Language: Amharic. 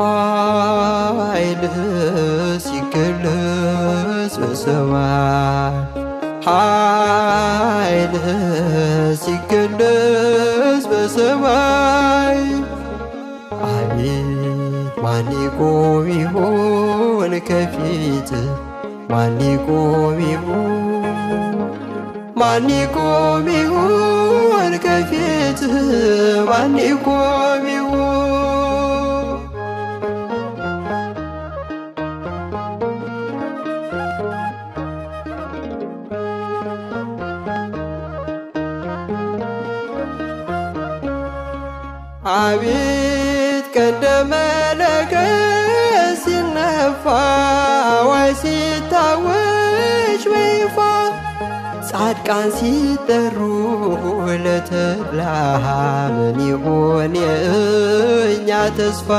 ኃይልህ ሲገለጽ በሰማይ፣ ኃይልህ ሲገለጽ በሰማይ፣ አቤት ማን ይቆም ይሆን ከፊት? ማን ይቆም ይሆን? ማን ይቆም ይሆን ከፊት? ማን ይቆም ይሆን? አቤት ቀንደ መለከት ሲነፋ፣ አዋጅ ሲታወጅ በይፋ፣ ጻድቃን ሲጠሩ ለተድላ፣ ምን ይሆን የእኛ ተስፋ?